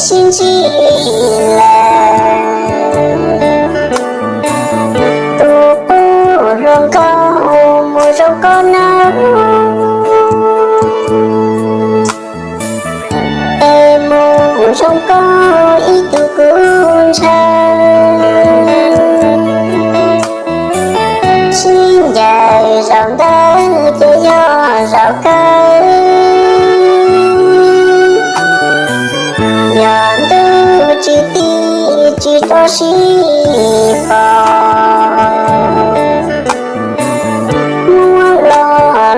sib ntsib lawm. Tus qub hluas nkauj mus zoo nkauj nawb, es mus zoo nkauj ib tug kuj ntshaw. Sib ncaim zaum ntawd ces yog zaum kawg, yog ntuj tsis tiv tsis tso sib pom. Muab lo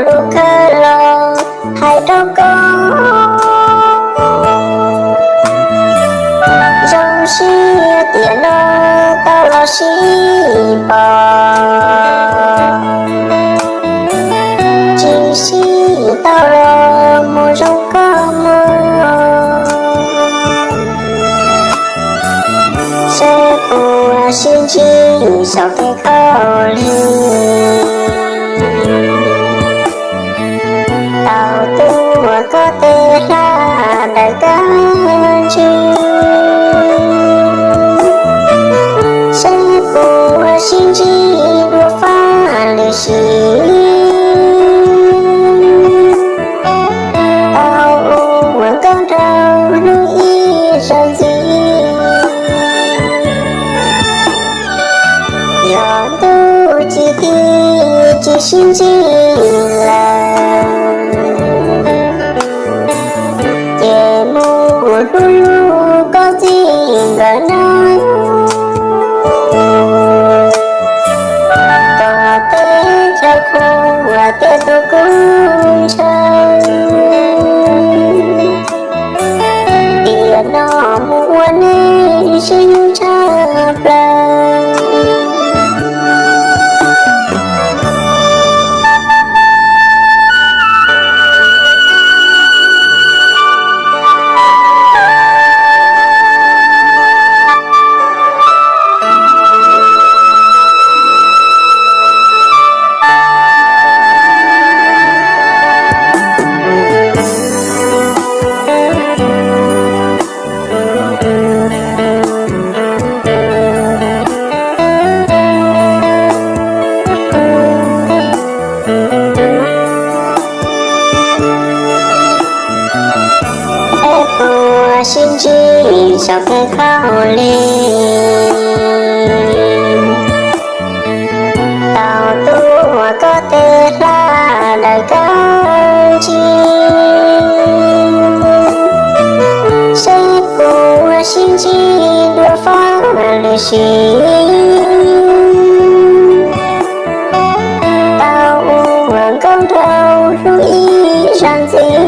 lus kawg los hais rau koj, zoo siab tiam no tau los sib pom, tsis sib tau los mus zoo koj mus. Seb puas sib ntsib saum tej khaub lig, tau tuaj koj tej hla daws kab ntsig. Seb puas sib ntsib dua faj lwm sim, tau ua nkauj nraug hlub ib zaug ntxiv. Yog ntuj tsis tiv tsis sib ntsib lawm, ces mus hlub hlub koj txij nkawm nawb, kom teb chaws qhuas tias tus kuj ntshaw. Tiam no mus ua neej sib hlub tshaj plaws. Seb puas sib ntsib saum tej khaub lig, tau tuaj koj tej hla daws kab ntsig. Seb puas sib ntsib dua faj lwm sim, tau ua nkauj nraug hlub ib zaug ntxiv.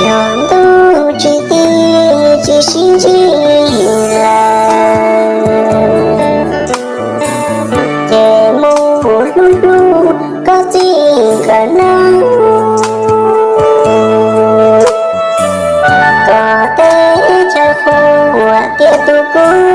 Yog ntuj tsis tiv tsis sib ntsib lawm, ces mus hlub hlub koj txij nkawm nawb, kom teb chaws qhuas tias tus kuj